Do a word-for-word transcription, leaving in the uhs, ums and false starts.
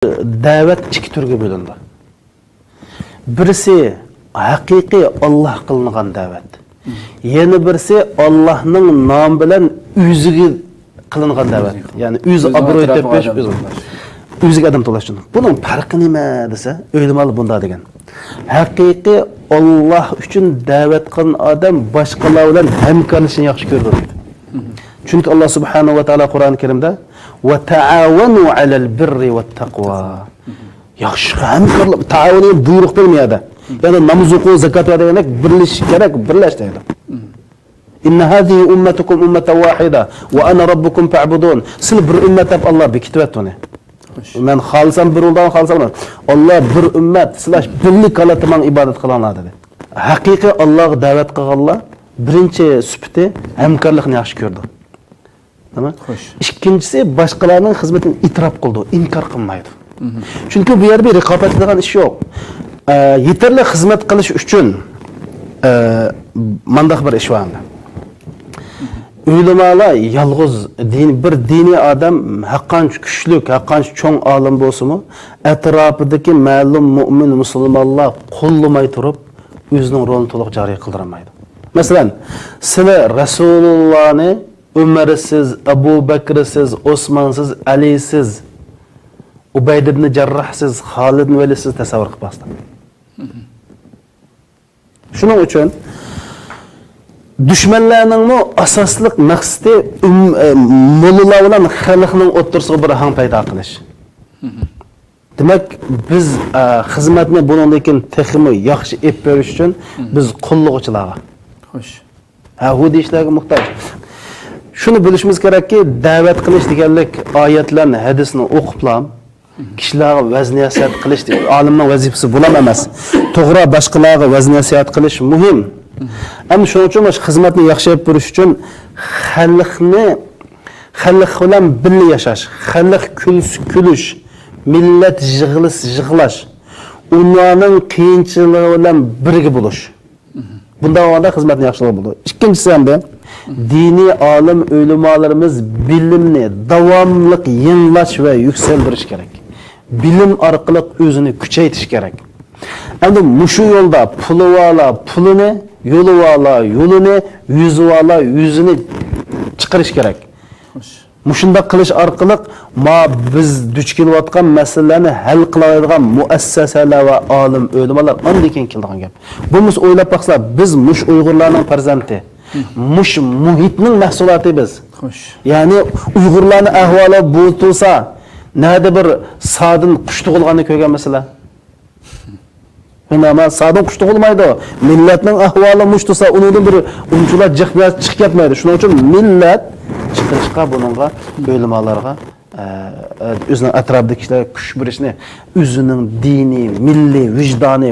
دەۋەت ئىككى تۈرگە بۆلۈنىدۇ. بىرسى ھەقىقىي ئاللاھ قىلىنغان دەۋەت. يەنە بىرسى ئاللاھنىڭ نامى بىلەن ئۆزىگە قىلىنغان دەۋەت. يەنى ئۆزى ئۆزىنىڭ ئابرۇي ئەتراپىغا تېپىش، ئادەم ئۆزىنىڭ، تولۇش. ئۆزىگە ئادەم تولۇش ئۈچۈن. بۇنىڭ پەرقى نېمە دېسە، ئۆلىمالار بۇنداق دېگەن. ھەقىقىي ئاللاھ ئۈچۈن دەۋەت قىلغان ئادەم باشقىلار بىلەن ھەمكارلىشىشنى ياخشى كۆرىدۇ دەيدۇ. چۈنكى ئاللاھ سۇبھانەھۇ ۋە تائالا قۇرئان كەرىمدە، «ۋە تەئاۋەنۇ ئەلەل بىررى ۋە تەقۋا.» ياخشى ھەمكارلىق، تائاۋۇن دېگەن بۇيرۇق دېگەن يەردە. يەنى ناماز ئوقۇ، زاكات بەر دېگەندەك بىرلىشىش كېرەك، بىرلەش دەيدۇ. «ئىننە ھازىھى ئۇممەتۇكۇم ئۇممەتەن ۋاھىدە ۋە ئەنە رەببۇكۇم فەئبۇدۇن.» سىلەر بىر ئۈممەت دەپ ئاللاھ بېكىتىۋەتتى ئۇنى. خوش. مەن خالىسام بىر يولدان خالىسام، ئاللاھ بىر ئۈممەت، سىلەر بىرلىككە ئاللاھ تامام ئىبادەت قىلىڭلار دېدى. ھەقىقىي ئاللاھقا دەۋەت قىلغانلار بىرىنچى سۈپىتى ھەمكارلىقنى ياخشى كۆرىدۇ. تامام. خوش. ئىككىنچىسى، باشقىلارنىڭ خىزمىتىنى ئېتىراپ قىلىدۇ، ئىنكار قىلمايدۇ. چۈنكى بۇ يەردە بىر رىقابەتلىگەن ئىش يوق. ئە، يېتەرلىك خىزمەت قىلىش ئۈچۈن، ئە، مانداق بىر ئىش بار ئەمدى. ئۆلىمالار يالغۇز دىن، بىر دىنىي ئادەم ھەرقانچە كۈچلۈك، ھەرقانچە چوڭ ئالىم بولسىمۇ، ئەتراپىدىكى مەلۇم مۆمىن مۇسۇلمانلار قوللىماي تۇرۇپ، ئۆزىنىڭ رولىنى تولۇق جارى قىلدۇرالمايدۇ. مەسىلەن، سىلەر رەسۇلۇللانى ئۆمەرسىز، ئەبۇ بەكرىسىز، ئوسمانسىز، ئەلىسىز، ئۇبەيدە ئىبنى جەرراھسىز، خالىد ئىبنى ۋەلىدسىز تەسەۋۋۇر قىلىپ باقسىڭ. شۇنىڭ ئۈچۈن دۈشمەنلەرنىڭمۇ ئاساسلىق مەقسىتى ئۈم-، ئە، موللىلار بىلەن خەلقنىڭ ئوتتۇرىسىغا بىر ئاھاڭ پەيدا قىلىش. دېمەك، بىز، ئە، خىزمەتنى بۇنىڭدىن كېيىن تېخىمۇ ياخشى ئېلىپ بېرىش ئۈچۈن بىز قوللىغۇچىلارغا، خوش، ھە، ھۇ دېيىشلەرگە موھتاج. شۇنى بىلىشىمىز كېرەككى، دەۋەت قىلىش دېگەنلىك ئايەتلەرنى، ھەدىسنى ئوقۇپلا، كىشىلەرگە ۋەز-نەسىھەت قىلىش ئالىمنىڭ ۋەزىپىسى بولام ئەمەس. توغرا، باشقىلارغا ۋەز-نەسىھەت قىلىش مۇھىم. ئەمدى شۇنىڭ ئۈچۈن مۇشۇ خىزمەتنى ياخشى ئېلىپ بېرىش ئۈچۈن خەلقنى، خەلق بىلەن بىللە ياشاش، خەلق كۈلسە كۈلۈش، مىللەت يىغلىسا يىغلاش، ئۇلارنىڭ قىيىنچىلىقى بىلەن بىرگە بولۇش. بۇنداق بولغاندا خىزمەتنى ياخشىلىغىلى بولىدۇ. ئىككىنچىسى ئەمدى، دىنىي ئالىم، ئۆلىمالىرىمىز بىلىمنى داۋاملىق يېڭىلاش ۋە يۈكسەلدۈرۈش كېرەك. بىلىم ئارقىلىق ئۆزىنى كۈچەيتىش كېرەك. ئەمدى مۇشۇ يولدا پۇلى بارلار پۇلىنى، يولى بارلار يولىنى، يۈزى بارلار يۈزىنى چىقىرىش كېرەك. خوش. مۇشۇنداق قىلىش ئارقىلىق ما بىز دۇچ كېلىۋاتقان مەسىلىلەرنى ھەل قىلالايدىغان مۇئەسسەسەلەر ۋە ئالىم ئۆلىمالار ئاندىن كېيىن كېلىدىغان گەپ. بولمىسا ئويلاپ باقسا، بىز مۇش ئۇيغۇرلارنىڭ پەرزەنتى، مۇش مۇھىتنىڭ مەھسۇلاتى بىز. خوش. يەنى ئۇيغۇرلارنىڭ ئەھۋالى بۇ تۇرسا، نەدە بىر سادىن قۇش تۇغۇلغاننى كۆرگەنمىسىلەر؟ مانا سادىن قۇش تۇغۇلمايدۇ. مىللەتنىڭ ئەھۋالى مۇش تۇرسا، ئۇنىڭدىن بىر ئۇنچىلا جىق نەرسە چىقىپ كەتمەيدۇ. شۇنىڭ ئۈچۈن مىللەت چىقىرىشقا، بۇنىڭغا، ئۆلىمالارغا، ئە، ئە، ئۆزىنىڭ ئەتراپىدىكى كىشىلەرگە كۈچ بېرىشنى، ئۆزىنىڭ دىنىي، مىللىي ۋىجدانى